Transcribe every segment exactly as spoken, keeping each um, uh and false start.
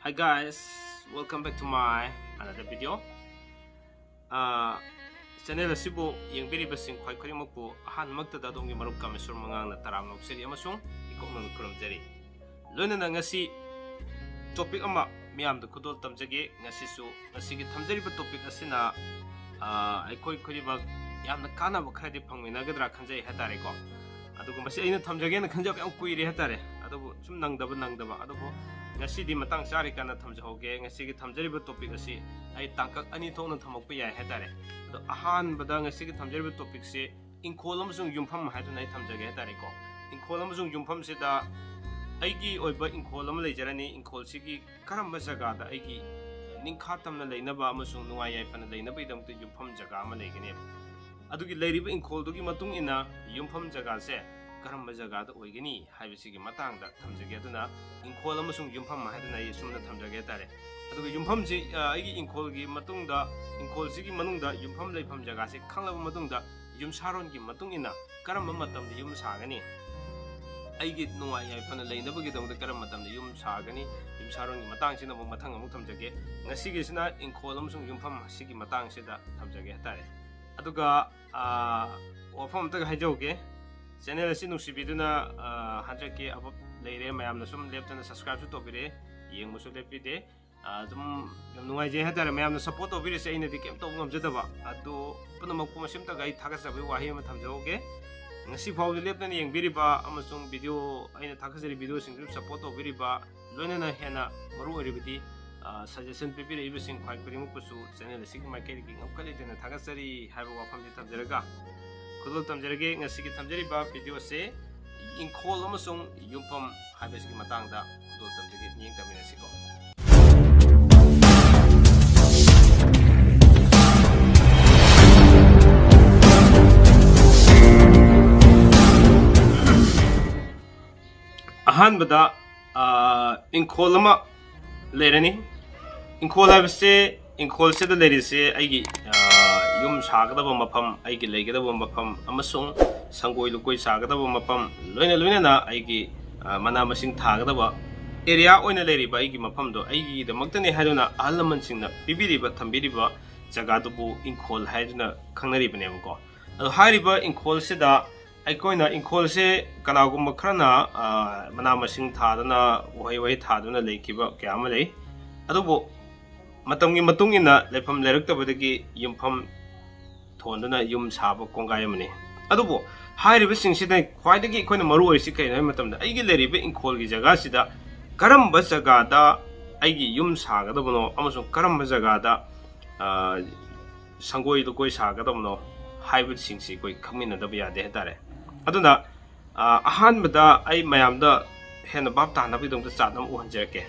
Hi guys, welcome back to my another video. ꯑꯥ, channel ꯑꯁꯤꯕꯨ ꯌꯦꯡꯕꯤꯔꯤꯕꯁꯤꯡ ꯈ꯭ꯋꯥꯏ ꯈꯨꯗꯤꯡꯃꯛꯄꯨ ꯑꯍꯥꯟꯕꯃꯛꯇꯗ ꯑꯗꯣꯝꯒꯤ ꯃꯔꯨꯞ ꯀꯥꯃꯦꯁꯣꯔ ꯃꯉꯥꯡꯅ ꯇꯔꯥꯝꯅ ꯑꯣꯛꯆꯔꯤ ꯑꯃꯁꯨꯡ ꯏꯀꯣꯛꯅꯅ ꯈꯨꯔꯨꯝꯖꯔꯤ꯫ ꯂꯣꯏꯅꯅ ꯉꯁꯤ ꯇꯣꯄꯤꯛ ꯑꯃ ꯃꯤꯌꯥꯝꯗ ꯈꯨꯗꯣꯜ ꯇꯝꯖꯒꯦ꯫ ꯉꯁꯤꯁꯨ, ꯉꯁꯤꯒꯤ ꯊꯝꯖꯔꯤꯕ ꯇꯣꯄꯤꯛ ꯑꯁꯤꯅ, ꯑꯥ, ꯑꯩꯈꯣꯏ ꯈꯨꯗꯤꯡꯃꯛ ꯌꯥꯝꯅ ꯀꯥꯟꯅꯕ ꯈꯔꯗꯤ ꯐꯪꯃꯤꯟꯅꯒꯗ꯭ꯔꯥ ꯈꯟꯖꯩ ꯍꯥꯏꯇꯥꯔꯦꯀꯣ꯫ ꯑꯗꯨꯒ ꯃꯁꯤ ꯑꯩꯅ ꯊꯝꯖꯒꯦꯅ ꯈꯟꯖꯕ ꯌꯥꯝ ꯀꯨꯏꯔꯦ ꯍꯥꯏꯇꯥꯔꯦ, ꯑꯗꯨꯕꯨ ꯁꯨꯝ ꯅꯪꯗꯕ ꯅꯪꯗꯕ꯫ ꯑꯗꯨꯕꯨ ꯉꯁꯤꯗꯤ ꯃꯇꯥꯡ ꯆꯥꯔꯤꯀꯥꯟꯗ ꯊꯝꯖꯍꯧꯒꯦ꯫ ꯉꯁꯤꯒꯤ ꯊꯝꯖꯔꯤꯕ ꯇꯣꯄꯤꯛ ꯑꯁꯤ ꯑꯩ ꯇꯥꯡꯀꯛ ꯑꯅꯤ ꯊꯣꯛꯅ ꯊꯝꯃꯛꯄ ꯌꯥꯏ ꯍꯥꯏꯇꯥꯔꯦ꯫ ꯑꯗꯣ ꯑꯍꯥꯟꯕꯗ ꯉꯁꯤꯒꯤ ꯊꯝꯖꯔꯤꯕ ꯇꯣꯄꯤꯛꯁꯤ ꯏꯪꯈꯣꯜ ꯑꯃꯁꯨꯡ ꯌꯨꯝꯐꯝ ꯍꯥꯏꯗꯨꯅ ꯑꯩ ꯊꯝꯖꯒꯦ ꯍꯥꯏꯇꯥꯔꯦꯀꯣ꯫ ꯏꯪꯈꯣꯜ ꯑꯃꯁꯨꯡ ꯌꯨꯝꯐꯝꯁꯤꯗ ꯑꯩꯒꯤ ꯑꯣꯏꯕ ꯏꯪꯈꯣꯜ ꯑꯃ ꯂꯩꯖꯔꯅꯤ꯫ ꯏꯪꯈꯣꯜꯁꯤꯒꯤ ꯀꯔꯝꯕ ꯖꯒꯥꯗ ꯑꯩꯒꯤ ꯅꯤꯡꯈꯥ ꯇꯝꯅ ꯂꯩꯅꯕ ꯑꯃꯁꯨꯡ ꯅꯨꯡꯉꯥꯏ ꯌꯥꯏꯐꯅ ꯂꯩꯅꯕꯒꯤꯗꯃꯛꯇ ꯌꯨꯝꯐꯝ ꯖꯒꯥ ꯑꯃ ꯂꯩꯒꯅꯦꯕ꯫ ꯑꯗꯨꯒꯤ ꯂꯩꯔꯤꯕ ꯏꯪꯈꯣꯜꯗꯨꯒꯤ ꯃꯇꯨꯡ ꯏꯟꯅ ꯌꯨꯝꯐꯝ ꯖꯒꯥꯁꯦ ꯀꯔꯝꯕ ꯖꯒꯥꯗ ꯑꯣꯏꯒꯅꯤ ꯍꯥꯏꯕꯁꯤꯒꯤ ꯃꯇꯥꯡꯗ ꯊꯝꯖꯒꯦ꯫ ꯑꯗꯨꯅ ꯏꯪꯈꯣꯜ ꯑꯃꯁꯨꯡ ꯌꯨꯝꯐꯝ ꯍꯥꯏꯗꯨꯅ ꯑꯩ ꯁꯨꯝꯅ ꯊꯝꯖꯒꯦ ꯍꯥꯏꯇꯥꯔꯦ꯫ ꯑꯗꯨꯒ ꯌꯨꯝꯐꯝꯁꯤ, ꯑ, ꯑꯩꯒꯤ ꯏꯪꯈꯣꯜꯒꯤ ꯃꯇꯨꯡꯗ, ꯏꯪꯈꯣꯜꯁꯤꯒꯤ ꯃꯅꯨꯡꯗ ꯌꯨꯝꯐꯝ ꯂꯩꯐꯝ ꯖꯒꯥꯁꯤ ꯈꯪꯂꯕ ꯃꯇꯨꯡꯗ, ꯌꯨꯝꯁꯥꯔꯣꯟꯒꯤ ꯃꯇꯨꯡ ꯏꯟꯅ ꯀꯔꯝꯕ ꯃꯇꯝꯗ ꯌꯨꯝ ꯁꯥꯒꯅꯤ, ꯑꯩꯒꯤ ꯅꯨꯡꯉꯥꯏ ꯌꯥꯏꯐꯅ ꯂꯩꯅꯕꯒꯤꯗꯃꯛꯇ ꯀꯔꯝꯕ ꯃꯇꯝꯗ ꯌꯨꯝ ꯁꯥꯒꯅꯤ, ꯌꯨꯝꯁꯥꯔꯣꯟꯒꯤ ꯃꯇꯥꯡꯁꯤꯅ ꯑꯃꯨꯛ ꯃꯊꯪ ꯑꯃꯨꯛ ꯊꯝꯖꯒꯦ꯫ ꯉꯁꯤꯒꯤꯁꯤꯅ ꯏꯪꯈꯣꯜ ꯑꯃꯁꯨꯡ ꯌꯨꯝꯐꯝ ꯑꯁꯤꯒꯤ ꯃꯇꯥꯡꯁꯤꯗ ꯊꯝꯖꯒꯦ ꯍꯥꯏꯇꯥꯔꯦ꯫ ꯑꯗꯨꯒ, ꯑꯥ, ꯋꯥꯐꯝ ꯑꯝꯇꯒ ꯍꯥꯏꯖꯍꯧꯒꯦ꯫ ꯆꯦꯅꯦꯜ ꯑꯁꯤ ꯅꯨꯡꯁꯤꯕꯤꯗꯨꯅ, ꯑꯥ, ꯍꯟꯗꯛꯀꯤ ꯑꯕꯞ ꯂꯩꯔꯦ, ꯃꯌꯥꯝꯅ ꯁꯨꯝ ꯂꯦꯞꯇꯅ ꯁꯕꯁꯀ꯭ꯔꯥꯏꯕꯁꯨ ꯇꯧꯕꯤꯔꯦ, ꯌꯦꯡꯕꯁꯨ ꯂꯦꯞꯄꯤꯗꯦ꯫ ꯑꯥ, ꯑꯗꯨꯝ ꯌꯥꯝ ꯅꯨꯡꯉꯥꯏꯖꯩ ꯍꯥꯏꯇꯥꯔꯦ, ꯃꯌꯥꯝꯅ ꯁꯞꯄꯣꯔꯠ ꯇꯧꯕꯤꯔꯤꯁꯦ꯫ ꯑꯩꯅꯗꯤ ꯀꯩꯝ ꯇꯧꯕ ꯉꯝꯖꯗꯕ꯫ ꯑꯗꯣ ꯄꯨꯝꯅꯃꯛꯄꯨ ꯃꯁꯤꯝꯇꯒ ꯑꯩ ꯊꯥꯒꯠꯆꯕꯒꯤ ꯋꯥꯍꯩ ꯑꯃ ꯊꯝꯖꯍꯧꯒꯦ꯫ ꯉꯁꯤ ꯐꯥꯎꯕꯗ ꯂꯦꯞꯇꯅ ꯌꯦꯡꯕꯤꯔꯤꯕ ꯑꯃꯁꯨꯡ ꯚꯤꯗꯤꯑꯣ, ꯑꯩꯅ ꯊꯥꯒꯠꯆꯔꯤꯕ ꯚꯤꯗꯤꯑꯣꯁꯤꯡꯁꯨ ꯁꯞꯄꯣꯔꯠ ꯇꯧꯕꯤꯔꯤꯕ, ꯂꯣꯏꯅꯅ ꯍꯦꯟꯅ ꯃꯔꯨ ꯑꯣꯏꯔꯤꯕꯗꯤ, ꯑ, ꯁꯖꯦꯁꯟ ꯄꯤꯕꯤꯔꯛꯏꯕꯁꯤꯡ ꯈ꯭ꯋꯥꯏ ꯈꯨꯗꯤꯡꯃꯛꯄꯨꯁꯨ ꯆꯦꯅꯦꯜ ꯑꯁꯤꯒꯤ ꯃꯥꯏꯀꯩꯗꯒꯤ ꯉꯝꯈꯩ ꯂꯩꯇꯅ ꯊꯥꯒꯠꯆꯔꯤ ꯍꯥꯏꯕ ꯋꯥꯐꯝꯁꯤ ꯊꯝꯖꯔꯒ, ꯈꯨꯗꯣꯜ ꯇꯝꯖꯔꯒꯦ꯫ ꯉꯁꯤꯒꯤ ꯊꯝꯖꯔꯤꯕ ꯚꯤꯗꯤꯑꯣꯁꯦ ꯏꯪꯈꯣꯜ ꯑꯃꯁꯨꯡ ꯌꯨꯝꯐꯝ ꯍꯥꯏꯕꯁꯤꯒꯤ ꯃꯇꯥꯡꯗ ꯈꯨꯗꯣꯜ ꯇꯝꯖꯒꯦ꯫ ꯃꯤꯠꯌꯦꯡ ꯇꯝꯃꯤꯟꯅꯁꯤꯀꯣ꯫ ꯑꯍꯥꯟꯕꯗ, ꯑꯥ, ꯏꯪꯈꯣꯜ ꯑꯃ ꯂꯩꯔꯅꯤ꯫ ꯏꯪꯈꯣꯜ ꯍꯥꯏꯕꯁꯦ, ꯏꯪꯈꯣꯜꯁꯤꯗ ꯂꯩꯔꯤꯁꯦ ꯑꯩꯒꯤ, ꯑꯥ, ꯌꯨꯝ ꯁꯥꯒꯗꯕ ꯃꯐꯝ, ꯑꯩꯒꯤ ꯂꯩꯒꯗꯕ ꯃꯐꯝ ꯑꯃꯁꯨꯡ ꯁꯪꯒꯣꯏ ꯂꯨꯀꯣꯏ ꯁꯥꯒꯗꯕ ꯃꯐꯝ, ꯂꯣꯏꯅ ꯂꯣꯏꯅꯅ ꯑꯩꯒꯤ, ꯑꯥ, ꯃꯅꯥ ꯃꯁꯤꯡ ꯊꯥꯒꯗꯕ ꯑꯦꯔꯤꯌꯥ ꯑꯣꯏꯅ ꯂꯩꯔꯤꯕ ꯑꯩꯒꯤ ꯃꯐꯝꯗꯣ ꯑꯩꯒꯤꯗꯃꯛꯇꯅꯤ ꯍꯥꯏꯗꯨꯅ ꯑꯍꯜ ꯂꯃꯟꯁꯤꯡꯅ ꯄꯤꯕꯤꯔꯤꯕ, ꯊꯝꯕꯤꯔꯤꯕ ꯖꯒꯥꯗꯨꯕꯨ ꯏꯪꯈꯣꯜ ꯍꯥꯏꯗꯨꯅ ꯈꯪꯅꯔꯤꯕꯅꯦꯕꯀꯣ꯫ ꯑꯗꯣ ꯍꯥꯏꯔꯤꯕ ꯏꯪꯈꯣꯜꯁꯤꯗ ꯑꯩꯈꯣꯏꯅ, ꯏꯪꯈꯣꯜꯁꯦ ꯀꯅꯥꯒꯨꯝꯕ ꯈꯔꯅ, ꯑ, ꯃꯅꯥ ꯃꯁꯤꯡ ꯊꯥꯗꯨꯅ, ꯎꯍꯩ ꯋꯥꯍꯩ ꯊꯥꯗꯨꯅ ꯂꯩꯈꯤꯕ ꯀꯌꯥ ꯑꯃ ꯂꯩ꯫ ꯑꯗꯨꯕꯨ ꯃꯇꯝꯒꯤ ꯃꯇꯨꯡ ꯏꯟꯅ ꯂꯩꯐꯝ ꯂꯩꯔꯛꯇꯕꯗꯒꯤ ꯌꯨꯝꯐꯝ ꯊꯣꯟꯗꯨꯅ ꯌꯨꯝ ꯁꯥꯕ ꯀꯣꯡꯒꯥꯏ ꯑꯃꯅꯤ꯫ ꯑꯗꯨꯕꯨ ꯍꯥꯏꯔꯤꯕꯁꯤꯡꯁꯤꯗ ꯈ꯭ꯋꯥꯏꯗꯒꯤ ꯑꯩꯈꯣꯏꯅ ꯃꯔꯨ ꯑꯣꯏꯔꯤꯁꯤ ꯀꯔꯤꯅꯣ ꯍꯥꯏꯕ ꯃꯇꯝꯗ, ꯑꯩꯒꯤ ꯂꯩꯔꯤꯕ ꯏꯪꯈꯣꯜꯒꯤ ꯖꯒꯥꯁꯤꯗ ꯀꯔꯝꯕ ꯖꯒꯥꯗ ꯑꯩꯒꯤ ꯌꯨꯝ ꯁꯥꯒꯗꯕꯅꯣ ꯑꯃꯁꯨꯡ ꯀꯔꯝꯕ ꯖꯒꯥꯗ, ꯑ, ꯁꯪꯒꯣꯏ ꯂꯨꯀꯣꯏ ꯁꯥꯒꯗꯕꯅꯣ ꯍꯥꯏꯕꯁꯤꯡꯁꯤ ꯑꯩꯈꯣꯏ ꯈꯪꯃꯤꯟꯅꯗꯕ ꯌꯥꯗꯦ ꯍꯥꯏꯇꯥꯔꯦ꯫ ꯑꯗꯨꯅ, ꯑ, ꯑꯍꯥꯟꯕꯗ ꯑꯩ ꯃꯌꯥꯝꯗ ꯍꯦꯟꯅ ꯚꯥꯞ ꯇꯥꯅꯕꯒꯤꯗꯃꯛꯇ ꯆꯥꯔꯠ ꯑꯃ ꯎꯍꯟꯖꯔꯛꯀꯦ꯫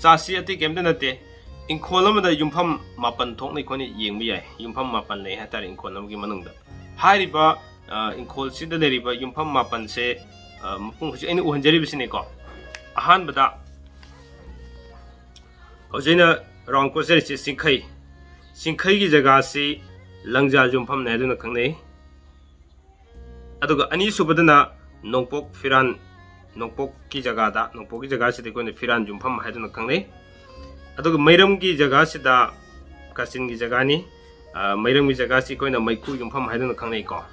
ꯆꯥꯔꯠꯁꯤ ꯑꯇꯩ ꯀꯩꯝꯇ ꯅꯠꯇꯦ, ꯏꯪꯈꯣꯜ ꯑꯃꯗ ꯌꯨꯝꯐꯝ ꯃꯥꯄꯟ ꯊꯣꯛꯅ ꯑꯩꯈꯣꯏꯅ ꯌꯦꯡꯕ ꯌꯥꯏ꯫ ꯌꯨꯝꯐꯝ ꯃꯥꯄꯟ ꯂꯩ ꯍꯥꯏꯇꯥꯔꯦ ꯏꯪꯈꯣꯜ ꯑꯃꯒꯤ ꯃꯅꯨꯡꯗ꯫ ꯍꯥꯏꯔꯤꯕ, ꯑ, ꯏꯪꯈꯣꯜꯁꯤꯗ ꯂꯩꯔꯤꯕ ꯌꯨꯝꯐꯝ ꯃꯥꯄꯟꯁꯦ, ꯑ, ꯃꯄꯨꯡ ꯍꯧꯖꯤꯛ ꯑꯩꯅ ꯎꯍꯟꯖꯔꯤꯕꯁꯤꯅꯤꯀꯣ꯫ ꯑꯍꯥꯟꯕꯗ ꯍꯧꯖꯤꯛ ꯑꯩꯅ ꯔꯥꯎꯟ ꯀꯣꯠꯆꯔꯤꯁꯤ ꯆꯤꯡꯈꯩ꯫ ꯆꯤꯡꯈꯩꯒꯤ ꯖꯒꯥꯁꯤ ꯂꯪꯖꯥ ꯌꯨꯝꯐꯝꯅꯦ ꯍꯥꯏꯗꯨꯅ ꯈꯪꯅꯩ꯫ ꯑꯗꯨꯒ ꯑꯅꯤꯁꯨꯕꯗꯅ ꯅꯣꯡꯄꯣꯛ ꯐꯤꯔꯥꯟ, ꯅꯣꯡꯄꯣꯛꯀꯤ ꯖꯒꯥꯗ, ꯅꯣꯡꯄꯣꯛꯀꯤ ꯖꯒꯥꯁꯤꯗ ꯑꯩꯈꯣꯏꯅ ꯐꯤꯔꯥꯟ ꯌꯨꯝꯐꯝ ꯍꯥꯏꯗꯨꯅ ꯈꯪꯅꯩ꯫ ꯑꯗꯨꯒ ꯃꯩꯔꯝꯒꯤ ꯖꯒꯥꯁꯤꯗ, ꯀꯥꯆꯤꯟꯒꯤ ꯖꯒꯥꯅꯤ, ꯑ, ꯃꯩꯔꯝꯒꯤ ꯖꯒꯥꯁꯤ ꯑꯩꯈꯣꯏꯅ ꯃꯩꯈꯨ ꯌꯨꯝꯐꯝ ꯍꯥꯏꯗꯨꯅ ꯈꯪꯅꯩꯀꯣ꯫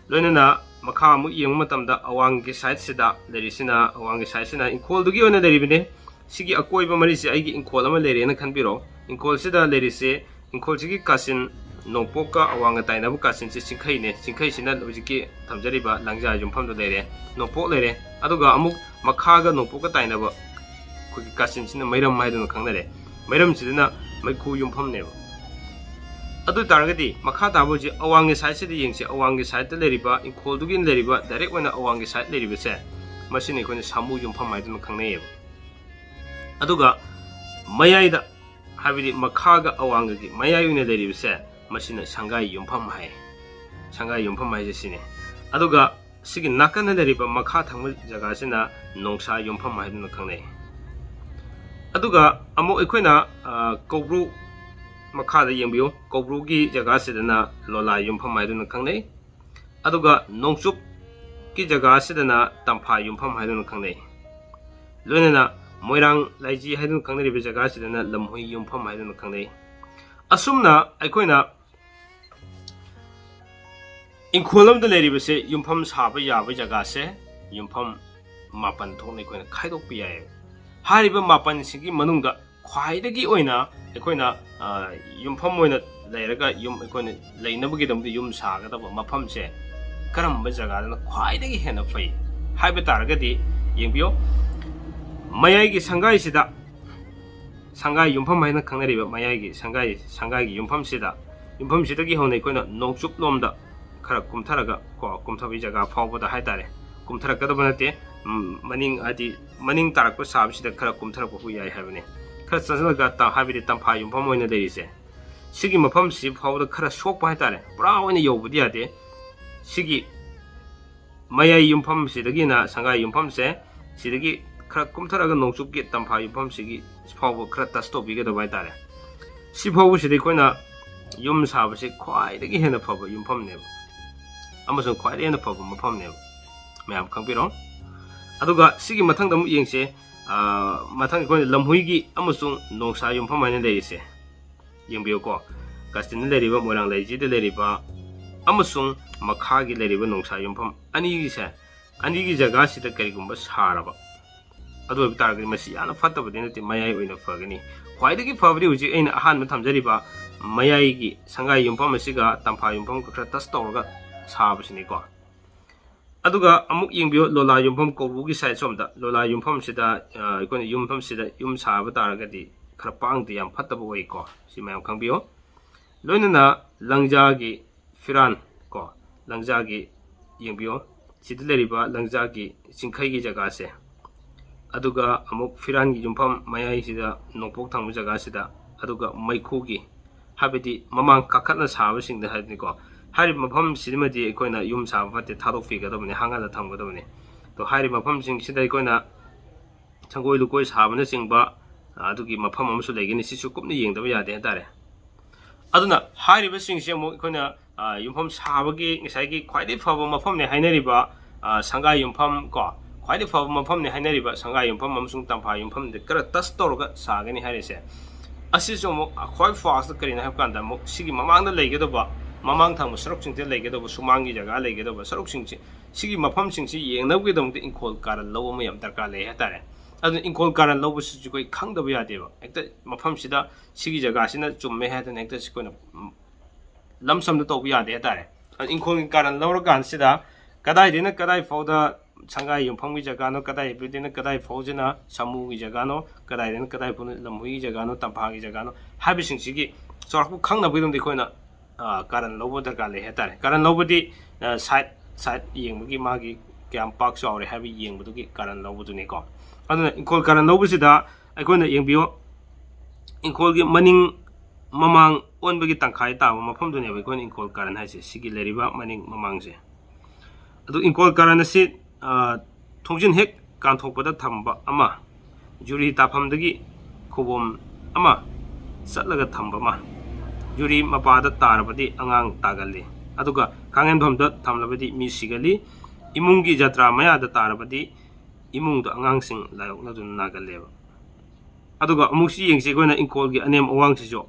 ꯂꯣꯏꯅꯅ ꯃꯈꯥ ꯑꯃꯨꯛ ꯌꯦꯡꯕ ꯃꯇꯝꯗ ꯑꯋꯥꯡꯒꯤ ꯁꯥꯏꯠꯁꯤꯗ ꯂꯩꯔꯤꯁꯤꯅ, ꯑꯋꯥꯡꯒꯤ ꯁꯥꯏꯠꯁꯤꯅ ꯏꯪꯈꯣꯜꯗꯨꯒꯤ ꯑꯣꯏꯅ ꯂꯩꯔꯤꯕꯅꯤ꯫ ꯁꯤꯒꯤ ꯑꯀꯣꯏꯕ ꯃꯔꯤꯁꯦ ꯑꯩꯒꯤ ꯏꯪꯈꯣꯜ ꯑꯃ ꯂꯩꯔꯦꯅ ꯈꯟꯕꯤꯔꯣ꯫ ꯏꯪꯈꯣꯜꯁꯤꯗ ꯂꯩꯔꯤꯁꯦ, ꯏꯪꯈꯣꯜꯁꯤꯒꯤ ꯀꯥꯆꯤꯟ, ꯅꯣꯡꯄꯣꯛꯀ ꯑꯋꯥꯡꯒ ꯇꯥꯏꯅꯕ ꯀꯥꯆꯤꯟꯁꯤ ꯆꯤꯡꯈꯩꯅꯦ꯫ ꯆꯤꯡꯈꯩꯁꯤꯅ ꯍꯧꯖꯤꯛꯀꯤ ꯊꯝꯖꯔꯤꯕ ꯂꯪꯖꯥ ꯌꯨꯝꯐꯝꯗꯨ ꯂꯩꯔꯦ, ꯅꯣꯡꯄꯣꯛ ꯂꯩꯔꯦ꯫ ꯑꯗꯨꯒ ꯑꯃꯨꯛ ꯃꯈꯥꯒ ꯅꯣꯡꯄꯣꯛꯀ ꯇꯥꯏꯅꯕ ꯑꯩꯈꯣꯏꯒꯤ ꯀꯥꯆꯤꯟꯁꯤꯅ ꯃꯩꯔꯝ ꯍꯥꯏꯗꯨꯅ ꯈꯪꯅꯔꯦ꯫ ꯃꯩꯔꯝꯁꯤꯗꯅ ꯃꯩꯈꯨ ꯌꯨꯝꯐꯝꯅꯦꯕ꯫ ꯑꯗꯨ ꯑꯣꯏ ꯇꯥꯔꯒꯗꯤ ꯃꯈꯥ ꯇꯥꯕ ꯍꯧꯖꯤꯛ ꯑꯋꯥꯡꯒꯤ ꯁꯥꯏꯠꯁꯤꯗ ꯌꯦꯡꯁꯤ꯫ ꯑꯋꯥꯡꯒꯤ ꯁꯥꯏꯠꯇ ꯂꯩꯔꯤꯕ, ꯏꯪꯈꯣꯜꯗꯨꯒꯤ ꯂꯩꯔꯤꯕ, ꯗꯥꯏꯔꯦꯛ ꯑꯣꯏꯅ ꯑꯋꯥꯡꯒꯤ ꯁꯥꯏꯠ ꯂꯩꯔꯤꯕꯁꯦ, ꯃꯁꯤꯅ ꯑꯩꯈꯣꯏꯅ ꯁꯥꯃꯨ ꯌꯨꯝꯐꯝ ꯍꯥꯏꯗꯨꯅ ꯈꯪꯅꯩꯌꯦꯕ꯫ ꯑꯗꯨꯒ ꯃꯌꯥꯏꯗ, ꯍꯥꯏꯕꯗꯤ ꯃꯈꯥꯒ ꯑꯋꯥꯡꯒꯒꯤ ꯃꯌꯥꯏ ꯑꯣꯏꯅ ꯂꯩꯔꯤꯕꯁꯦ, ꯃꯁꯤꯅ ꯁꯪꯒꯥꯏ ꯌꯨꯝꯐꯝ ꯍꯥꯏ꯫ ꯁꯪꯒꯥꯏ ꯌꯨꯝꯐꯝ ꯍꯥꯏꯁꯦ ꯁꯤꯅꯤ꯫ ꯑꯗꯨꯒ ꯁꯤꯒꯤ ꯅꯥꯀꯟꯗ ꯂꯩꯔꯤꯕ ꯃꯈꯥ ꯊꯪꯕ ꯖꯒꯥꯁꯤꯅ ꯅꯣꯡꯁꯥ ꯌꯨꯝꯐꯝ ꯍꯥꯏꯗꯨꯅ ꯈꯪꯅꯩ꯫ ꯑꯗꯨꯒ ꯑꯃꯨꯛ ꯑꯩꯈꯣꯏꯅ, ꯑ, ꯀꯧꯕ꯭ꯔꯨ ꯃꯈꯥꯗ ꯌꯦꯡꯕꯤꯌꯨ꯫ ꯀꯧꯕ꯭ꯔꯨꯒꯤ ꯖꯒꯥꯁꯤꯗꯅ ꯂꯣꯂꯥ ꯌꯨꯝꯐꯝ ꯍꯥꯏꯗꯨꯅ ꯈꯪꯅꯩ꯫ ꯑꯗꯨꯒ ꯅꯣꯡꯆꯨꯞꯀꯤ ꯖꯒꯥꯁꯤꯗꯅ ꯇꯝꯐꯥ ꯌꯨꯝꯐꯝ ꯍꯥꯏꯗꯨꯅ ꯈꯪꯅꯩ꯫ ꯂꯣꯏꯅꯅ ꯃꯣꯏꯔꯥꯡ ꯂꯥꯏꯖꯤ ꯍꯥꯏꯗꯨꯅ ꯈꯪꯅꯔꯤꯕ ꯖꯒꯥꯁꯤꯗꯅ ꯂꯝꯍꯨꯏ ꯌꯨꯝꯐꯝ ꯍꯥꯏꯗꯨꯅ ꯈꯪꯅꯩ꯫ ꯑꯁꯨꯝꯅ ꯑꯩꯈꯣꯏꯅ ꯏꯪꯈꯣꯜ ꯑꯃꯗ ꯂꯩꯔꯤꯕꯁꯦ ꯌꯨꯝꯐꯝ ꯁꯥꯕ ꯌꯥꯕ ꯖꯒꯥꯁꯦ ꯌꯨꯝꯐꯝ ꯃꯥꯄꯟ ꯊꯣꯛꯅ ꯑꯩꯈꯣꯏꯅ ꯈꯥꯏꯗꯣꯛꯄ ꯌꯥꯏꯌꯦꯕ꯫ ꯍꯥꯏꯔꯤꯕ ꯃꯥꯄꯟꯁꯤꯒꯤ ꯃꯅꯨꯡꯗ ꯈ꯭ꯋꯥꯏꯗꯒꯤ ꯑꯣꯏꯅ ꯑꯩꯈꯣꯏꯅ, ꯑ, ꯌꯨꯝꯐꯝ ꯑꯣꯏꯅ ꯂꯩꯔꯒ ꯌꯨꯝ ꯑꯩꯈꯣꯏꯅ ꯂꯩꯅꯕꯒꯤꯗꯃꯛꯇ ꯌꯨꯝ ꯁꯥꯒꯗꯕ ꯃꯐꯝꯁꯦ ꯀꯔꯝꯕ ꯖꯒꯥꯗꯅ ꯈ꯭ꯋꯥꯏꯗꯒꯤ ꯍꯦꯟꯅ ꯐꯩ ꯍꯥꯏꯕ ꯇꯥꯔꯒꯗꯤ, ꯌꯦꯡꯕꯤꯌꯨ, ꯃꯌꯥꯏꯒꯤ ꯁꯪꯒꯥꯏꯁꯤꯗ, ꯁꯪꯒꯥꯏ ꯌꯨꯝꯐꯝ ꯍꯥꯏꯅ ꯈꯪꯅꯔꯤꯕ ꯃꯌꯥꯏꯒꯤ ꯁꯪꯒꯥꯏ, ꯁꯪꯒꯥꯏꯒꯤ ꯌꯨꯝꯐꯝꯁꯤꯗ, ꯌꯨꯝꯐꯝꯁꯤꯗꯒꯤ ꯍꯧꯅ ꯑꯩꯈꯣꯏꯅ ꯅꯣꯡꯆꯨꯞ ꯂꯣꯝꯗ ꯈꯔ ꯀꯨꯝꯊꯔꯒ ꯀꯣ, ꯀꯨꯝꯊꯕꯒꯤ ꯖꯒꯥ ꯐꯥꯎꯕꯗ ꯍꯥꯏꯇꯥꯔꯦ, ꯀꯨꯝꯊꯔꯛꯀꯗꯕ ꯅꯠꯇꯦ, ꯎꯝ, ꯃꯅꯤꯡ, ꯍꯥꯏꯗꯤ ꯃꯅꯤꯡ ꯇꯥꯔꯛꯄ ꯁꯥꯕꯁꯤꯗ ꯈꯔ ꯀꯨꯝꯊꯔꯛꯄꯕꯨ ꯌꯥꯏ ꯍꯥꯏꯕꯅꯤ꯫ ꯈꯔ ꯆꯪꯁꯤꯜꯂꯒ ꯇ-, ꯍꯥꯏꯕꯗꯤ ꯇꯝꯐꯥ ꯌꯨꯝꯐꯝ ꯑꯣꯏꯅ ꯂꯩꯔꯤꯁꯦ, ꯁꯤꯒꯤ ꯃꯐꯝꯁꯤ ꯐꯥꯎꯕꯗ ꯈꯔ ꯁꯣꯛꯄ ꯍꯥꯏꯇꯥꯔꯦ, ꯄꯨꯔꯥ ꯑꯣꯏꯅ ꯌꯧꯕꯗꯤ ꯌꯥꯗꯦ꯫ ꯁꯤꯒꯤ ꯃꯌꯥꯏ ꯌꯨꯝꯐꯝꯁꯤꯗꯒꯤꯅ ꯁꯪꯒꯥꯏ ꯌꯨꯝꯐꯝꯁꯦ, ꯁꯤꯗꯒꯤ ꯈꯔ ꯀꯨꯝꯊꯔꯒ ꯅꯣꯡꯆꯨꯞꯀꯤ ꯇꯝꯐꯥ ꯌꯨꯝꯐꯝꯁꯤꯒꯤ ꯐꯥꯎꯕ ꯈꯔ ꯇꯁ ꯇꯧꯕꯤꯒꯗꯕ ꯍꯥꯏꯇꯥꯔꯦ꯫ ꯁꯤ ꯐꯥꯎꯕꯁꯤꯗ ꯑꯩꯈꯣꯏꯅ ꯌꯨꯝ ꯁꯥꯕꯁꯤ ꯈ꯭ꯋꯥꯏꯗꯒꯤ ꯍꯦꯟꯅ ꯐꯕ ꯌꯨꯝꯐꯝꯅꯦꯕ, ꯑꯃꯁꯨꯡ ꯈ꯭ꯋꯥꯏꯗꯒꯤ ꯍꯦꯟꯅ ꯐꯕ ꯃꯐꯝꯅꯦꯕ, ꯃꯌꯥꯝ ꯈꯪꯕꯤꯔꯣ꯫ ꯑꯗꯨꯒ ꯁꯤꯒꯤ ꯃꯊꯪꯗ ꯑꯃꯨꯛ ꯌꯦꯡꯁꯦ, ꯑ, ꯃꯊꯪ ꯑꯩꯈꯣꯏꯅ ꯂꯝꯍꯨꯏꯒꯤ ꯑꯃꯁꯨꯡ ꯅꯣꯡꯁꯥ ꯌꯨꯝꯐꯝ ꯍꯥꯏꯅ ꯂꯩꯔꯤꯁꯦ꯫ ꯌꯦꯡꯕꯤꯌꯨꯀꯣ, ꯀꯥꯆꯤꯟꯗ ꯂꯩꯔꯤꯕ ꯃꯣꯏꯔꯥꯡ ꯂꯩꯁꯤꯗ ꯂꯩꯔꯤꯕ ꯑꯃꯁꯨꯡ ꯃꯈꯥꯒꯤ ꯂꯩꯔꯤꯕ ꯅꯣꯡꯁꯥ ꯌꯨꯝꯐꯝ ꯑꯅꯤꯒꯤꯁꯦ, ꯑꯅꯤꯒꯤ ꯖꯒꯥꯁꯤꯗ ꯀꯔꯤꯒꯨꯝꯕ ꯁꯥꯔꯕ, ꯑꯗꯨ ꯑꯣꯏꯕ ꯇꯥꯔꯒꯗꯤ ꯃꯁꯤ ꯌꯥꯝꯅ ꯐꯠꯇꯕꯗꯤ ꯅꯠꯇꯦ, ꯃꯌꯥꯏ ꯑꯣꯏꯅ ꯐꯒꯅꯤ꯫ ꯈ꯭ꯋꯥꯏꯗꯒꯤ ꯐꯕꯗꯤ ꯍꯧꯖꯤꯛ ꯑꯩꯅ ꯑꯍꯥꯟꯕ ꯊꯝꯖꯔꯤꯕ ꯃꯌꯥꯏꯒꯤ ꯁꯪꯒꯥꯏ ꯌꯨꯝꯐꯝ ꯑꯁꯤꯒ ꯇꯝꯐꯥ ꯌꯨꯝꯐꯝꯒ ꯈꯔ ꯇꯁ ꯇꯧꯔꯒ ꯁꯥꯕꯁꯤꯅꯤꯀꯣ꯫ ꯑꯗꯨꯒ ꯑꯃꯨꯛ ꯌꯦꯡꯕꯤꯌꯨ, ꯂꯣꯂꯥ ꯌꯨꯝꯐꯝ ꯀꯧꯕ꯭ꯔꯨꯒꯤ ꯁꯥꯏꯠ ꯁꯣꯝꯗ, ꯂꯣꯂꯥ ꯌꯨꯝꯐꯝꯁꯤꯗ, ꯑ, ꯑꯩꯈꯣꯏꯅ ꯌꯨꯝꯐꯝꯁꯤꯗ ꯌꯨꯝ ꯁꯥꯕ ꯇꯥꯔꯒꯗꯤ ꯈꯔ ꯄꯥꯡꯗꯤ ꯌꯥꯝ ꯐꯠꯇꯕ ꯑꯣꯏꯀꯣ, ꯁꯤ ꯃꯌꯥꯝ ꯈꯪꯕꯤꯌꯨ꯫ ꯂꯣꯏꯅꯅ ꯂꯪꯖꯥꯒꯤ ꯐꯤꯔꯥꯟ ꯀꯣ, ꯂꯪꯖꯥꯒꯤ, ꯌꯦꯡꯕꯤꯌꯨ, ꯁꯤꯗ ꯂꯩꯔꯤꯕ ꯂꯪꯖꯥꯒꯤ ꯆꯤꯡꯈꯩꯒꯤ ꯖꯒꯥꯁꯦ, ꯑꯗꯨꯒ ꯑꯃꯨꯛ ꯐꯤꯔꯥꯟꯒꯤ ꯌꯨꯝꯐꯝ ꯃꯌꯥꯏꯁꯤꯗ ꯅꯣꯡꯄꯣꯛ ꯊꯪꯕ ꯖꯒꯥꯁꯤꯗ, ꯑꯗꯨꯒ ꯃꯩꯈꯨꯒꯤ, ꯍꯥꯏꯕꯗꯤ ꯃꯃꯥꯡ ꯀꯥꯈꯠꯅ ꯁꯥꯕꯁꯤꯡꯗ ꯍꯥꯏꯕꯅꯤꯀꯣ꯫ ꯍꯥꯏꯔꯤꯕ ꯃꯐꯝꯁꯤꯃꯗꯤ ꯑꯩꯈꯣꯏꯅ ꯌꯨꯝ ꯁꯥꯕ ꯐꯠꯇꯦ, ꯊꯥꯗꯣꯛꯄꯤꯒꯗꯕꯅꯤ, ꯍꯥꯡꯍꯜꯂ ꯊꯝꯒꯗꯕꯅꯤ꯫ ꯑꯗꯣ ꯍꯥꯏꯔꯤꯕ ꯃꯐꯝꯁꯤꯡꯁꯤꯗ ꯑꯩꯈꯣꯏꯅ ꯁꯪꯒꯣꯏ ꯂꯨꯀꯣꯏ ꯁꯥꯕꯅꯆꯤꯡꯕ, ꯑ, ꯑꯗꯨꯒꯤ ꯃꯐꯝ ꯑꯃꯁꯨ ꯂꯩꯒꯅꯤ꯫ ꯁꯤꯁꯨ ꯀꯨꯞꯅ ꯌꯦꯡꯗꯕ ꯌꯥꯗꯦ ꯍꯥꯏꯇꯥꯔꯦ꯫ ꯑꯗꯨꯅ ꯍꯥꯏꯔꯤꯕꯁꯤꯡꯁꯦ ꯑꯃꯨꯛ ꯑꯩꯈꯣꯏꯅ, ꯑ, ꯌꯨꯝꯐꯝ ꯁꯥꯕꯒꯤ ꯉꯁꯥꯏꯒꯤ ꯈ꯭ꯋꯥꯏꯗꯒꯤ ꯐꯕ ꯃꯐꯝꯅꯦ ꯍꯥꯏꯅꯔꯤꯕ, ꯑ, ꯁꯪꯒꯥꯏ ꯌꯨꯝꯐꯝ ꯀꯣ, ꯈ꯭ꯋꯥꯏꯗꯒꯤ ꯐꯕ ꯃꯐꯝꯅꯤ ꯍꯥꯏꯅꯔꯤꯕ ꯁꯪꯒꯥꯏ ꯌꯨꯝꯐꯝ ꯑꯃꯁꯨꯡ ꯇꯝꯐꯥ ꯌꯨꯝꯐꯝꯗ ꯈꯔ ꯇꯁ ꯇꯧꯔꯒ ꯁꯥꯒꯅꯤ ꯍꯥꯏꯔꯤꯁꯦ꯫ ꯑꯁꯤꯁꯨ ꯑꯃꯨꯛ ꯈ꯭ꯋꯥꯏ ꯐꯥꯔꯁꯇ ꯀꯔꯤꯅꯣ ꯍꯥꯏꯕ ꯀꯥꯟꯗ, ꯑꯃꯨꯛ ꯁꯤꯒꯤ ꯃꯃꯥꯡꯗ ꯂꯩꯒꯗꯧꯕ, ꯃꯃꯥꯡ ꯊꯪꯕ ꯁꯔꯨꯛꯁꯤꯡꯁꯤꯗ ꯂꯩꯒꯗꯧꯕ, ꯁꯨꯃꯥꯡꯒꯤ ꯖꯒꯥ ꯂꯩꯒꯗꯧꯕ ꯁꯔꯨꯛꯁꯤꯡꯁꯤ, ꯁꯤꯒꯤ ꯃꯐꯝꯁꯤꯡꯁꯤ ꯌꯦꯡꯅꯕꯒꯤꯗꯃꯛꯇ ꯏꯪꯈꯣꯜ ꯀꯥꯔꯟ ꯂꯧꯕ ꯑꯃ ꯌꯥꯝ ꯗꯔꯀꯥꯔ ꯂꯩ ꯍꯥꯏꯇꯥꯔꯦ꯫ ꯑꯗꯨꯅ ꯏꯪꯈꯣꯜ ꯀꯥꯔꯟ ꯂꯧꯕꯁꯤꯁꯨ ꯑꯩꯈꯣꯏ ꯈꯪꯗꯕ ꯌꯥꯗꯦꯕ꯫ ꯍꯦꯛꯇ ꯃꯐꯝꯁꯤꯗ ꯁꯤꯒꯤ ꯖꯒꯥꯁꯤꯅ ꯆꯨꯝꯃꯦ ꯍꯥꯏꯗꯅ ꯍꯦꯛꯇ ꯑꯩꯈꯣꯏꯅ, ꯎꯝ, ꯂꯝꯁꯝꯗ ꯇꯧꯕ ꯌꯥꯗꯦ ꯍꯥꯏꯇꯥꯔꯦ꯫ ꯑꯗꯨꯅ ꯏꯪꯈꯣꯜꯒꯤ ꯀꯥꯔꯟ ꯂꯧꯔꯀꯥꯟꯁꯤꯗ ꯀꯗꯥꯏꯗꯩꯅ ꯀꯗꯥꯏ ꯐꯥꯎꯗ ꯁꯪꯒꯥꯏ ꯌꯨꯝꯐꯝꯒꯤ ꯖꯒꯥꯅꯣ, ꯀꯗꯥꯏꯗꯩꯅ ꯀꯗꯥꯏ ꯐꯥꯎꯁꯤꯅ ꯁꯥꯃꯨꯒꯤ ꯖꯒꯥꯅꯣ, ꯀꯗꯥꯏꯗꯩꯅ ꯀꯗꯥꯏ ꯐꯥꯎꯅ ꯂꯝꯍꯨꯏꯒꯤ ꯖꯒꯥꯅꯣ, ꯇꯝꯐꯥꯒꯤ ꯖꯒꯥꯅꯣ ꯍꯥꯏꯕꯁꯤꯡꯁꯤꯒꯤ ꯆꯥꯎꯔꯥꯛꯄ ꯈꯪꯅꯕꯒꯤꯗꯃꯛꯇ ꯑꯩꯈꯣꯏꯅ, ꯑ, ꯀꯥꯔꯟ ꯂꯧꯕ ꯗꯔꯀꯥꯔ ꯂꯩ ꯍꯥꯏꯇꯥꯔꯦ꯫ ꯀꯥꯔꯟ ꯂꯧꯕꯗꯤ, ꯑ, ꯁꯥꯏꯠ, ꯁꯥꯏꯠ ꯌꯦꯡꯕꯒꯤ ꯃꯥꯒꯤ ꯀꯌꯥꯝ ꯄꯥꯛ ꯆꯥꯎꯔꯦ ꯍꯥꯏꯕ ꯌꯦꯡꯕꯗꯨꯒꯤ ꯀꯥꯔꯟ ꯂꯧꯕꯗꯨꯅꯤꯀꯣ꯫ ꯑꯗꯨꯅ ꯏꯪꯈꯣꯜ ꯀꯥꯔꯟ ꯂꯧꯕꯁꯤꯗ ꯑꯩꯈꯣꯏꯅ ꯌꯦꯡꯕꯤꯌꯨ, ꯏꯪꯈꯣꯜꯒꯤ ꯃꯅꯤꯡ ꯃꯃꯥꯡ ꯑꯣꯟꯕꯒꯤ ꯇꯪꯈꯥꯏ ꯇꯥꯕ ꯃꯐꯝꯗꯨꯅꯦꯕ ꯑꯩꯈꯣꯏꯅ ꯏꯪꯈꯣꯜ ꯀꯥꯔꯟ ꯍꯥꯏꯁꯦ, ꯁꯤꯒꯤ ꯂꯩꯔꯤꯕ ꯃꯅꯤꯡ ꯃꯃꯥꯡꯁꯦ꯫ ꯑꯗꯨ ꯏꯪꯈꯣꯜ ꯀꯥꯔꯟ ꯑꯁꯤ, ꯑ, ꯊꯣꯡꯖꯤꯟ ꯍꯦꯛ ꯀꯥꯟꯊꯣꯛꯄꯗ ꯊꯝꯕ ꯑꯃ, ꯌꯨꯔꯤ ꯇꯥꯐꯝꯗꯒꯤ ꯈꯨꯕꯣꯝ ꯑꯃ ꯆꯠꯂꯒ ꯊꯝꯕ ꯑꯃ, ꯌꯨꯔꯤ ꯃꯄꯥꯗ ꯇꯥꯔꯕꯗꯤ ꯑꯉꯥꯡ ꯇꯥꯒꯜꯂꯤ, ꯑꯗꯨꯒ ꯀꯥꯡꯍꯦꯟꯐꯝꯗ ꯊꯝꯂꯕꯗꯤ ꯃꯤ ꯁꯤꯒꯜꯂꯤ, ꯏꯃꯨꯡꯒꯤ ꯖꯇ꯭ꯔꯥ ꯃꯌꯥꯗ ꯇꯥꯔꯕꯗꯤ ꯏꯃꯨꯡꯗ ꯑꯉꯥꯡꯁꯤꯡ ꯂꯥꯏꯑꯣꯛꯅꯗꯨꯅ ꯅꯥꯒꯜꯂꯦꯕ꯫ ꯑꯗꯨꯒ ꯑꯃꯨꯛꯁꯨ ꯌꯦꯡꯁꯤ ꯑꯩꯈꯣꯏꯅ ꯏꯪꯈꯣꯜꯒꯤ ꯑꯅꯦꯝ ꯑꯋꯥꯡꯁꯤꯁꯨ,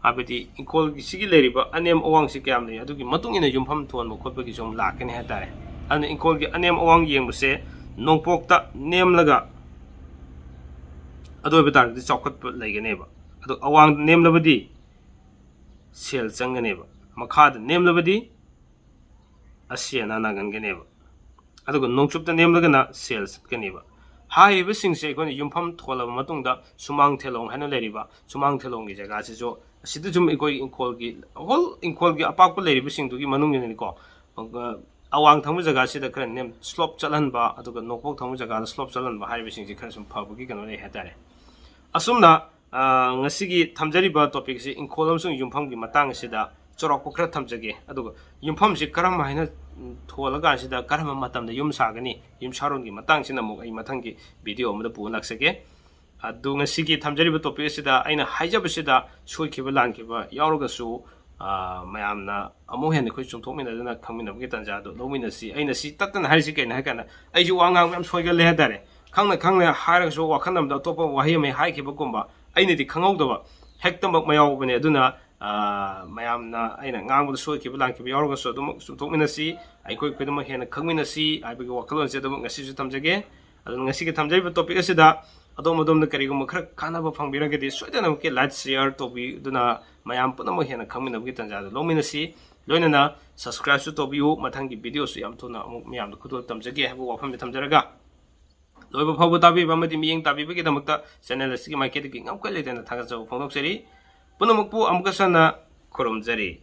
ꯍꯥꯏꯕꯗꯤ ꯏꯪꯈꯣꯜꯒꯤ ꯁꯤꯒꯤ ꯂꯩꯔꯤꯕ ꯑꯅꯦꯝ ꯑꯋꯥꯡꯁꯤ ꯀꯌꯥꯝ ꯂꯩ, ꯑꯗꯨꯒꯤ ꯃꯇꯨꯡ ꯏꯟꯅ ꯌꯨꯝꯐꯝ ꯊꯣꯟꯕ ꯈꯣꯠꯄꯒꯤꯁꯨ ꯑꯃꯨꯛ ꯂꯥꯛꯀꯅꯤ ꯍꯥꯏꯇꯥꯔꯦ꯫ ꯑꯗꯨꯅ ꯏꯪꯈꯣꯜꯒꯤ ꯑꯅꯦꯝ ꯑꯋꯥꯡ ꯌꯦꯡꯕꯁꯦ ꯅꯣꯡꯄꯣꯛꯇ ꯅꯦꯝꯂꯒ ꯑꯗꯨ ꯑꯣꯏꯕ ꯇꯥꯔꯒꯗꯤ ꯆꯥꯎꯈꯠꯄ ꯂꯩꯒꯅꯦꯕ꯫ ꯑꯗꯣ ꯑꯋꯥꯡꯗ ꯅꯦꯝꯂꯕꯗꯤ ꯁꯦꯜ ꯆꯪꯒꯅꯦꯕ, ꯃꯈꯥꯗ ꯅꯦꯝꯂꯕꯗꯤ ꯑꯁꯤ ꯑꯅꯥ ꯅꯥꯒꯟꯒꯅꯦꯕ, ꯑꯗꯨꯒ ꯅꯣꯡꯆꯨꯞꯇ ꯅꯦꯝꯂꯒꯅ ꯁꯦꯜ ꯆꯠꯀꯅꯦꯕ꯫ ꯍꯥꯏꯔꯤꯕꯁꯤꯡꯁꯦ ꯑꯩꯈꯣꯏꯅ ꯌꯨꯝꯐꯝ ꯊꯣꯜꯂꯕ ꯃꯇꯨꯡꯗ ꯁꯨꯃꯥꯡ ꯊꯦꯂꯣꯡ ꯍꯥꯏꯅ ꯂꯩꯔꯤꯕ ꯁꯨꯃꯥꯡ ꯊꯦꯂꯣꯡꯒꯤ ꯖꯒꯥꯁꯤꯁꯨ, ꯑꯁꯤꯗ ꯁꯨꯝ ꯑꯩꯈꯣꯏ ꯏꯪꯈꯣꯜꯒꯤ, ꯍꯣꯜ ꯏꯪꯈꯣꯜꯒꯤ ꯑꯄꯥꯛꯄ ꯂꯩꯔꯤꯕꯁꯤꯡꯗꯨꯒꯤ ꯃꯅꯨꯡ ꯌꯧꯅꯅꯤꯀꯣ, ꯑ, ꯑꯋꯥꯡ ꯊꯪꯕ ꯖꯒꯥꯁꯤꯗ ꯈꯔ ꯅꯦꯝ, ꯁ꯭ꯂꯣꯞ ꯆꯠꯍꯟꯕ, ꯑꯗꯨꯒ ꯅꯣꯡꯄꯣꯛ ꯊꯪꯕ ꯖꯒꯥꯗ ꯁ꯭ꯂꯣꯞ ꯆꯠꯍꯟꯕ ꯍꯥꯏꯔꯤꯕꯁꯤꯡꯁꯤ ꯈꯔ ꯁꯨꯝ ꯐꯕꯒꯤ ꯀꯩꯅꯣ ꯂꯩ ꯍꯥꯏꯇꯥꯔꯦ꯫ ꯑꯁꯨꯝꯅ, ꯑ, ꯉꯁꯤꯒꯤ ꯊꯝꯖꯔꯤꯕ ꯇꯣꯄꯤꯛꯁꯤ ꯏꯪꯈꯣꯜ ꯑꯃꯁꯨꯡ ꯌꯨꯝꯐꯝꯒꯤ ꯃꯇꯥꯡ ꯑꯁꯤꯗ ꯆꯥꯎꯔꯥꯛꯄ ꯈꯔ ꯊꯝꯖꯒꯦ꯫ ꯑꯗꯨꯒ ꯌꯨꯝꯐꯝꯁꯤ ꯀꯔꯝ ꯍꯥꯏꯅ, ꯎꯝ, ꯊꯣꯜꯂꯀꯥꯟꯁꯤꯗ ꯀꯔꯝꯕ ꯃꯇꯝꯗ ꯌꯨꯝ ꯁꯥꯒꯅꯤ, ꯌꯨꯝꯁꯥꯔꯣꯟꯒꯤ ꯃꯇꯥꯡꯁꯤꯅ ꯑꯃꯨꯛ ꯑꯩ ꯃꯊꯪꯒꯤ ꯚꯤꯗꯤꯑꯣ ꯑꯃꯗ ꯄꯨꯕ ꯂꯥꯛꯆꯒꯦ꯫ ꯑꯗꯨ ꯉꯁꯤꯒꯤ ꯊꯝꯖꯔꯤꯕ ꯇꯣꯄꯤꯛ ꯑꯁꯤꯗ ꯑꯩꯅ ꯍꯥꯏꯖꯕꯁꯤꯗ ꯁꯣꯏꯈꯤꯕ ꯂꯥꯟꯈꯤꯕ ꯌꯥꯎꯔꯒꯁꯨ, ꯑꯥ, ꯃꯌꯥꯝꯅ ꯑꯃꯨꯛ ꯍꯦꯟꯅ ꯑꯩꯈꯣꯏ ꯆꯨꯝꯊꯣꯛꯃꯤꯟꯅꯗꯨꯅ ꯈꯪꯃꯤꯟꯅꯕꯒꯤ ꯇꯥꯟꯖꯥꯗꯣ ꯂꯧꯃꯤꯟꯅꯁꯤ꯫ ꯑꯩꯅ ꯁꯤ ꯇꯠꯇꯅ ꯍꯥꯏꯔꯤꯁꯤ ꯀꯩꯅꯣ ꯍꯥꯏ ꯀꯥꯟꯗ, ꯑꯩꯁꯨ ꯋꯥ ꯉꯥꯡꯕ ꯌꯥꯝ ꯁꯣꯏꯒꯜꯂꯦ ꯍꯥꯏꯇꯥꯔꯦ꯫ ꯈꯪꯅ ꯈꯪꯅ ꯍꯥꯏꯔꯒꯁꯨ ꯋꯥꯈꯜ ꯑꯃꯗ ꯑꯇꯣꯞꯄ ꯋꯥꯍꯩ ꯑꯃ ꯍꯥꯏꯈꯤꯕꯒꯨꯝꯕ, ꯑꯩꯅꯗꯤ ꯈꯪꯍꯧꯗꯕ ꯍꯦꯛꯇꯃꯛ ꯃꯌꯥꯎꯕꯅꯦ꯫ ꯑꯗꯨꯅ, ꯑꯥ, ꯃꯌꯥꯝꯅ ꯑꯩꯅ ꯉꯥꯡꯕꯗ ꯁꯣꯏꯈꯤꯕ ꯂꯥꯟꯈꯤꯕ ꯌꯥꯎꯔꯒꯁꯨ ꯑꯗꯨꯃꯛ ꯆꯨꯝꯊꯣꯛꯃꯤꯟꯅꯁꯤ꯫ ꯑꯩꯈꯣꯏ ꯈꯨꯗꯤꯡꯃꯛ ꯍꯦꯟꯅ ꯈꯪꯃꯤꯟꯅꯁꯤ ꯍꯥꯏꯕꯒꯤ ꯋꯥꯈꯜꯂꯣꯟꯁꯦ ꯑꯗꯨꯃꯛ ꯉꯁꯤꯁꯨ ꯊꯝꯖꯒꯦ꯫ ꯑꯗꯨꯅ ꯉꯁꯤꯒꯤ ꯊꯝꯖꯔꯤꯕ topic ꯑꯁꯤꯗ ꯑꯗꯣꯝ ꯑꯗꯣꯝꯗ ꯀꯔꯤꯒꯨꯝꯕ ꯈꯔ ꯀꯥꯟꯅꯕ ꯐꯪꯕꯤꯔꯒꯗꯤ ꯁꯣꯏꯗꯅꯃꯛꯀꯤ like, share ꯇꯧꯕꯤꯗꯨꯅ ꯃꯌꯥꯝ ꯄꯨꯝꯅꯃꯛ ꯍꯦꯟꯅ ꯈꯪꯃꯤꯟꯅꯕꯒꯤ ꯇꯥꯟꯖꯥꯗꯨ ꯂꯧꯃꯤꯟꯅꯁꯤ꯫ ꯂꯣꯏꯅꯅ subscribeꯁꯨ ꯇꯧꯕꯤꯌꯨ꯫ ꯃꯊꯪꯒꯤ videoꯁꯨ ꯌꯥꯝ ꯊꯨꯅ ꯑꯃꯨꯛ ꯃꯌꯥꯝꯗ ꯈꯨꯗꯣꯜ ꯇꯝꯖꯒꯦ ꯍꯥꯏꯕ ꯋꯥꯐꯝꯁꯤ ꯊꯝꯖꯔꯒ, ꯂꯣꯏꯕ ꯐꯥꯎꯕ ꯇꯥꯕꯤꯕ ꯑꯃꯗꯤ ꯃꯤꯠꯌꯦꯡ ꯇꯥꯕꯤꯕꯒꯤꯗꯃꯛꯇ channel ꯑꯁꯤꯒꯤ ꯃꯥꯏꯀꯩꯗꯒꯤ ꯉꯝꯈꯩ ꯂꯩꯇꯅ ꯊꯥꯒꯠꯆꯕ ꯐꯣꯡꯗꯣꯛꯆꯔꯤ꯫ ꯄꯨꯝꯅꯃꯛꯄꯨ ꯑꯃꯨꯛꯀ ꯍꯟꯅ ꯈꯨꯔꯨꯝꯖꯔꯤ꯫